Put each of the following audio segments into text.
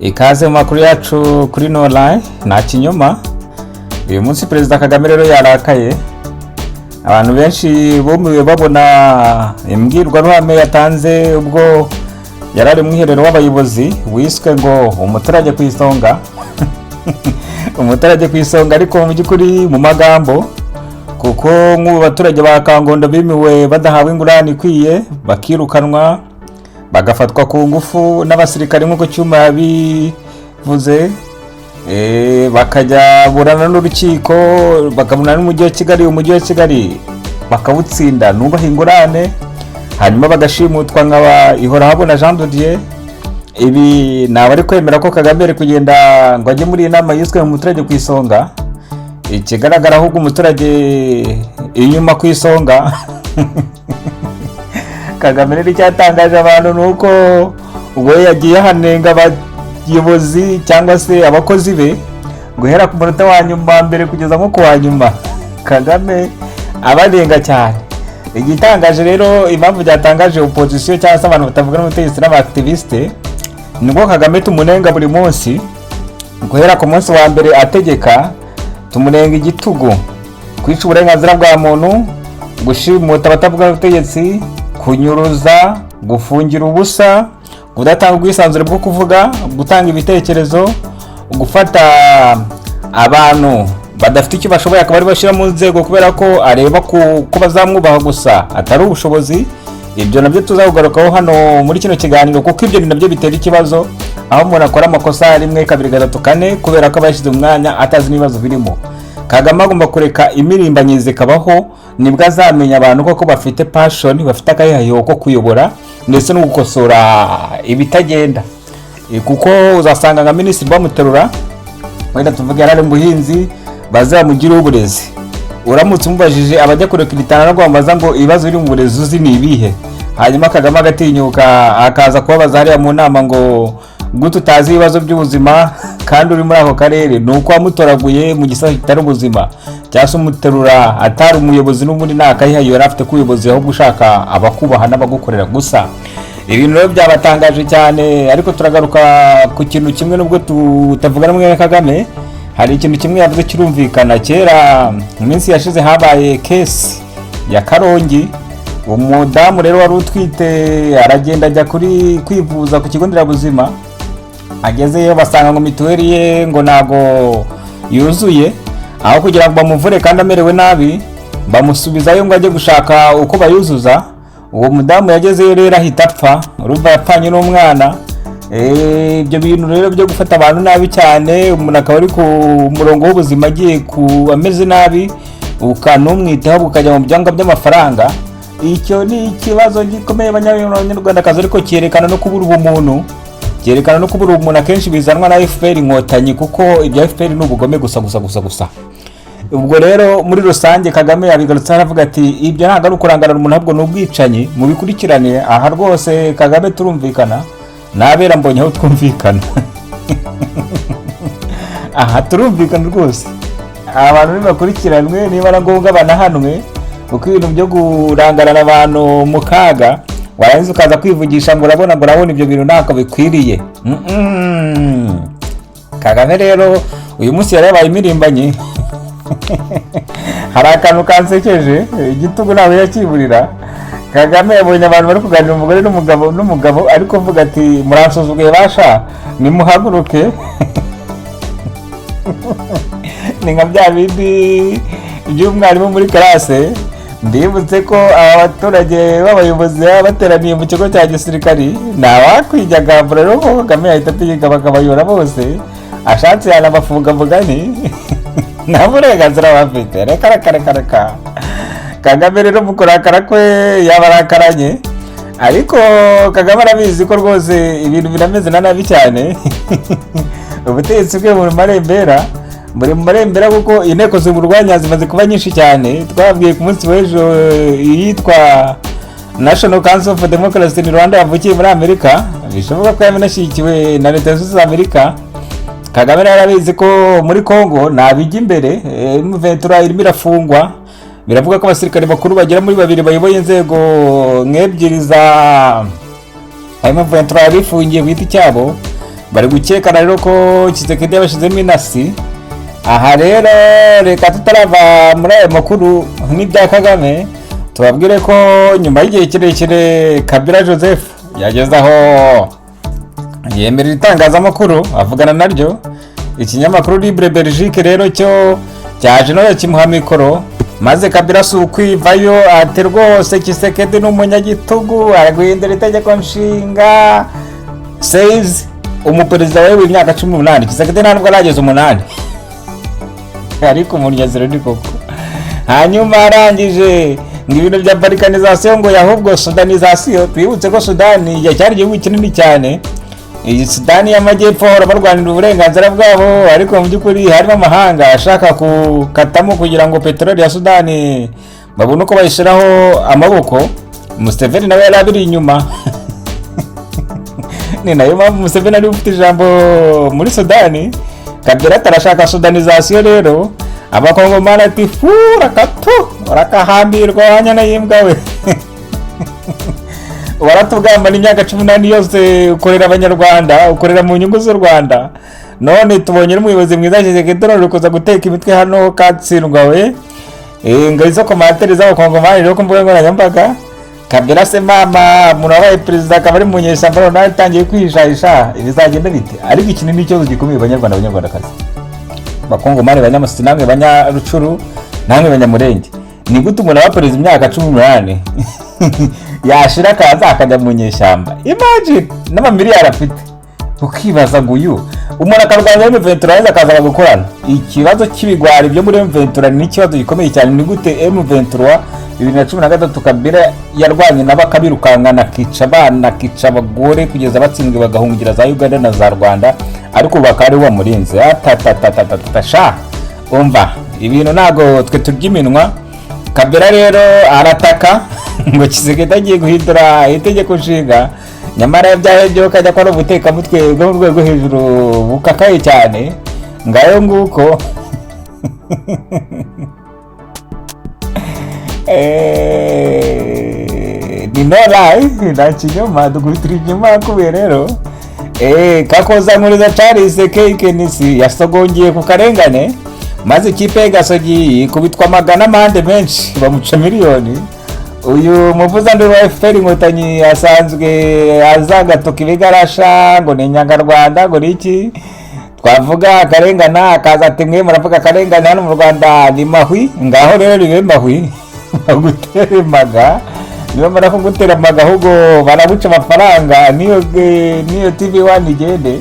Ikaze mu makuru yacu kuri No Lie, nta kinyoma. Uyu munsi Perezida Kagame rero yarakaye. Abantu benshi bumiwe babona imbwirwaruhame yatanze ubwo yari ari mu mwiherero w'abayobozi wiswe ngo "Umuturage ku isonga". Umuturage ku isonga, ariko mu by'ukuri mu magambo, kuko nk'ubu abaturage ba Kangondo bimiwe badahawe ingurane ikwiye, bakirukanwa, bagafatwa ku ngufu n'abasirikare nk'uko Cyuma yabivuze, bakajya burana n'urukiko, bakabona n'umujyi wa Kigali, umujyi wa Kigali bakawutsinda nubaha ingurane, hanyuma bagashimutwa nkaba Ihorahabona Jean de Dieu. Ibi ntabwo ari kwemera ko Kagame ari kugenda ngo ajye muri iyi nama yiswe mu "Muturage ku isonga". Ikigaragara ahubwo, umuturage inyuma ku isonga. Kagame rero icyatangaje abantu ni uko ubwo yagiye ahanenga abayobozi cyangwa se abakozi be guhera ku munota wa nyuma mbere kugeza nko ku wa nyuma, Kagame abanenga cyane. Igitangaje rero, impamvu byatangaje opozisiyo cyangwa se abantu batavuga n'ubutegetsi n'aba activiste, nibwo Kagame tumunenga buri munsi guhera ku munsi wa mbere ategeka. Tumunenga igitugu, kwica uburenganzira bwa muntu, gushimuta abatavuga ubutegetsi, kunyuruza, gufungira ubusa, kudatanga ubwisanzure bwo kuvuga, gutanga ibitekerezo, gufata abantu badafite icyo bashoboye akaba ari bashyira mu nzego kubera ko areba ko bazamwubaha gusa, atari ubushobozi. Ibyo nabyo tuzakugarukaho hano muri kino kiganiro, kuko ibyo ni nabyo bitera ikibazo, aho umuntu akora amakosa rimwe, kabiri, gatatu, kane, kubera ko aba yashyize umwanya atazi n'ibibazo birimo. Kagame agomba kureka imirimbanyi zikabaho, nibwo azamenya abantu koko bafite passion, bafite akayihayiho ko kuyobora ndetse no gukosora ibitagenda. Kuko uzasanga nka minisitiri bamuterura, wenda tuvuge yari ari mu buhinzi, baze bamugireho uburezi. Uramutse umubajije abajya kurekiritana no kwambaza ngo ibibazo biri mu burezi uzi ni ibihe, hanyuma Kagame agatinyuka akaza kubabaza hariya mu nama ngo gute utazi ibibazo by'ubuzima kandi uri muri ako karere, ni uko wamutoraguye mu gisata kitari ubuzima, cyangwa se umuterura atari umuyobozi n'ubundi nta kayihayiwe yari afite k'ubuyobozi, ahubwo ushaka abakubaha n'abagukorera gusa. Ibintu rero byabatangaje cyane. Ariko turagaruka ku kintu kimwe, nubwo tutavuga rumwe na Kagame, hari ikintu kimwe yavuze kirumvikana. Kera mu minsi yashize habaye case ya Karongi. Umudamu rero wari utwite aragenda ajya kuri kwivuza ku kigo nderabuzima. Agezeyo basanga ngo mituweli ye ngo ntago yuzuye. Aho kugira ngo bamuvure kandi amerewe nabi, bamusubizayo ngo ajye gushaka uko bayuzuza. Uwo mudamu yagezeyo rero ahita apfa, urumva yapfanye n'umwana. Ibyo bintu rero byo gufata abantu nabi cyane, umuntu akaba ari ku murongo w'ubuzima agiye ku ameze nabi, ukanumwitaho ukajya mu byanga by'amafaranga, icyo ni ikibazo gikomeye abanyarwandakazi, ariko cyerekana no kubura ubumuntu, cyerekana no kubura ubumuntu akenshi bizanwa na FPR Inkotanyi, kuko ibya FPR ni ubugome gusa gusa gusa gusa. Ubwo rero muri rusange Kagame yabigarutseho, aravuga ati ibyo ntabwo ari ukurangarira umuntu, ahubwo ni ubwicanyi, mubikurikirane. Aha rwose Kagame turumvikana, nabera mbonye aho twumvikana. Aha turumvikana rwose, abantu nibakurikiranwe, niba ari ngombwa banahanwe, kuko ibintu byo kurangarana abantu mu kaga, warangiza ukaza kwivugisha ngo urabona, ngo urabona, ibyo bintu ntabwo bikwiriye. Kagame rero uyu munsi yari yabaye imirimbanyi. Hari akantu kansekeje, igitugu ntabwo yakiburira. Kagame yabonye abantu bari kuganira, umugore n'umugabo, ariko avuga ati muransuzuguye basha, nimuhaguruke. Ni nka bya bindi by'umwarimu muri classe. Ndibutse ko aba baturage b'abayobozi baba bateraniye mu kigo cya gisirikari, ntawakwijyagambura rero ko Kagame yahita ategeka bakabayora bose, ashatse yanabafunga mugani, nta burenganzira bafite. Reka reka reka reka. Kagame rero mu kurakara kwe yabarakaranye, ariko Kagame arabizi ko rwose ibintu birameze na nabi cyane. Ubutegetsi bwe buri mu marembera, buri mu marembera, kuko inteko zimurwanya zimaze kuba nyinshi cyane. Twababwiye ku munsi w'ejo iyitwa National Council for Democracy in Rwanda yavukiye muri Amerika, bishoboka ko yaba inashyigikiwe na Leta Zunze Ubumwe za Amerika. Kagame rero arabizi ko muri Congo ntabijya imbere, M23 irimo irafungwa. Biravuga ko abasirikare bakuru bagera muri babiri bayoboye inzego nk'ebyiri za M23 bifungiye ku giti cyabo. Bari gukekana rero ko Tshisekedi yabashyizemo inasi. Aha rero reka tutarava muri ayo makuru n'ibya Kagame, tubabwire ko nyuma y'igihe kirekire Kabila Joseph yageze aho yemerera itangazamakuru avugana naryo. Ikinyamakuru Libre Belgique rero cyo cyaje nawe kimuha mikoro, maze Kabila si ukwivayo, ati: "Rwose Tshisekedi ni umunyagitugu, araguhindura itegeko nshinga." Says umuperezida wayoboye imyaka 18. Tshisekedi nta nubwo arageza 8, ariko umunyaziro ni koko. Hanyuma arangije ngo ibintu bya balkanisation, ngo ahubwo sudanisation. Twibutse ko Sudani cyari igihugu kinini cyane. Iyi Sudani y'Amajyepfo bahora barwanira uburenganzira bwabo, ariko mu by'ukuri harimo amahanga ashaka gukatamo kugira ngo peteroli ya Sudani babone uko bayishyiraho amaboko. Museveni nawe yari abiri inyuma. Ni nayo mpamvu Museveni ari ufite ijambo muri Sudani. Kabila atarashaka sudanisation rero, Abakongomani ati: "Fu rakatu rakahambirwa wanyana y'imbwa we, waratugamba n'imyaka 18 yose ukorera Abanyarwanda, ukorera mu nyungu z'u Rwanda, none tubonye n'umuyobozi mwiza Tshisekedi, uri kuza guteka imitwe hano, katsindwa we." Ngo izo commentaires z'Abakongomani rero ku mbuga nkoranyambaga. Kabila se mama, umuntu wabaye perezida akaba ari mu nyeshyamba, noneho atangiye kwihishahisha, bizagenda bite? Ariko iki ni ikibazo gikomeye, Banyarwanda, Banyarwandakazi, Bakongomani, Banyamasisi, namwe Banyarucuru, namwe Banyamurenge. Ni gute umuntu aba perezida imyaka 18 yashira akaza akajya mu nyeshyamba? Imagine n'amamiliyari afite, ukibaza ngo uyu umuntu akarwanya M23, yarangiza akaza gukorana. Ikibazo cy'ibigwari byo muri M23 ni ikibazo gikomeye cyane. Ni gute M23 2013 Kabila yarwanye nabo, akabirukankana, akica abana, akica abagore, kugeza batsinzwe bagahungira za Uganda na za Rwanda, ariko ubu bakaba aribo bamurinze? Atatatatata sha, umva, ibintu ntabwo twe turya iminwa. Kabila rero arataka ngo Tshisekedi agiye guhindura itegeko nshinga, nyamara byahe kajya ko ari ubutekamutwe bwo mu rwego hejuru bukakaye cyane. Ngayo nguko. Ni no lie, nta kinyoma, dukubitira inyuma yakubiye rero. Kakoza Nkuriza Charles Kekenisi yasogongeye ku karengane, maze ikipe ye Gasogi ikubitwa amagana amande menshi, bamuca miliyoni. Uyu muvuzanduru wa FPR Inkotanyi asanzwe azagatuka ibigarasha ngo ni Inyangarwanda, ngo ni iki. Twavuga akarengana akaza ati: "Mwe muravuga akarengane hano mu Rwanda ni mahwi." Ngaho rero ribe mahwi, bagutera imaga. Nibamara kugutera amaga, ahubwo baraguca amafaranga niyo TV One igende.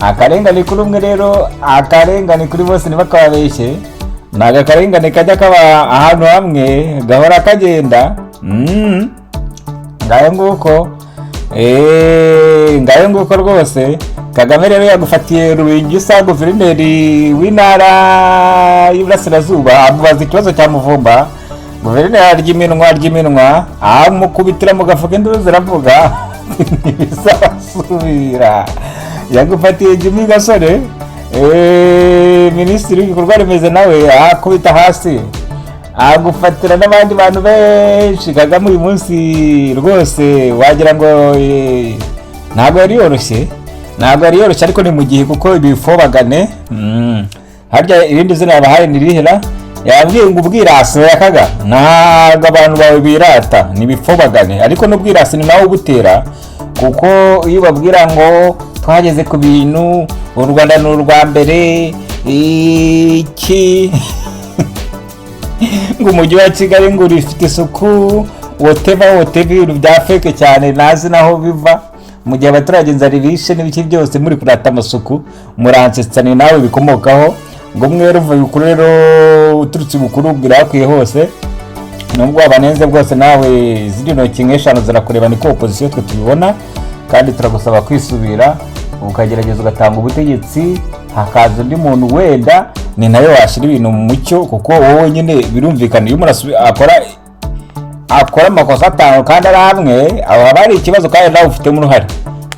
Akarengane kuri umwe rero, akarengane kuri bose, ntibakababeshye. Ntabwo akarengane kajya kaba ahantu hamwe, gahora kagenda. Ngayo nguko. Ngayo nguko rwose. Kagame rero yagufatiye Rubingisa, guverineri w'Intara y'Iburasirazuba, amubaza ikibazo cya Muvumba. Guverineri arya iminwa, arya iminwa, amukubitira mu gafuka, induru ziravuga, ntibizasubira. Yagufatiye Jimmy Gasore, minisitiri w'ibikorwa remezo, nawe akubita hasi, agufatira n'abandi bantu benshi. Kagame uyu munsi rwose wagira ngo ntabwo yari yoroshye, ntabwo yari yoroshye, ariko ni mu gihe kuko ibifobagane. Harya irindi zina yabahaye ni rihera? Yabwiye ngo ubwirasi yakaga, ntabwo abantu bawe birata, ni ibifobagane, ariko n'ubwirasi ni nawe ubutera, kuko iyo ubabwira ngo twageze ku bintu, u Rwanda ni urwa mbere, iki, ngo umujyi wa Kigali ngo rifite isuku, whatever, whatever, ibintu bya fake cyane ntazi naho biva, mu gihe abaturage inzara ibishe n'ibiki byose, muri kurata amasuku, muransetsa. Ni nawe bikomokaho. Ngo umwe ruva bukuru rero uturutse ibukuru ubwira hakwiye hose, nubwo wabanenze bwose, nawe ziri ntoki nk'eshanu zirakureba. Niko opozisiyo twe tubibona, kandi turagusaba kwisubira, ukagerageza ugatanga ubutegetsi, hakaza undi muntu, wenda ni nawe washyira ibintu mu mucyo, kuko wowe nyine birumvikana, iyo umuntu akora amakosa atanu kandi ari amwe, aho haba hari ikibazo, kandi nawe ufitemo uruhare.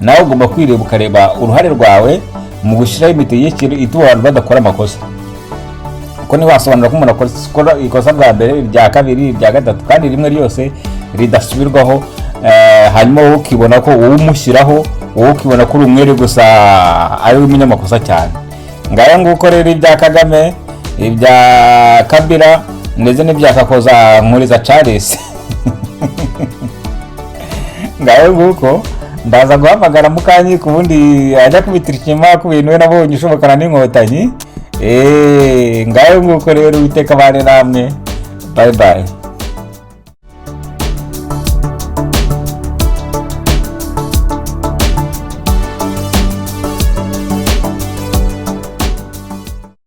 Nawe ugomba kwireba, ukareba uruhare rwawe mu gushyiraho imitegekere ituma abantu badakora amakosa, kuko ntiwasobanura ko umuntu akora ikosa bwa mbere, irya kabiri, irya gatatu, kandi rimwe ryose ridasubirwaho. Hanyuma wowe ukibona ko wowe umushyiraho, wowe ukibona ko uri umwere gusa, ari we umunyamakosa cyane. Ngayo nguko rero ibya Kagame, ibya Kabila ndetse n'ibya Kakoza Nkuriza Charles. Ngayo nguko, ndaza guhamagara Mukanyiko, ubundi ajya kubitira inyuma ku bintu we nabonye ushobokana n'Inkotanyi. Ngayo nguko rero, Uwiteka bane namwe. Bye bye.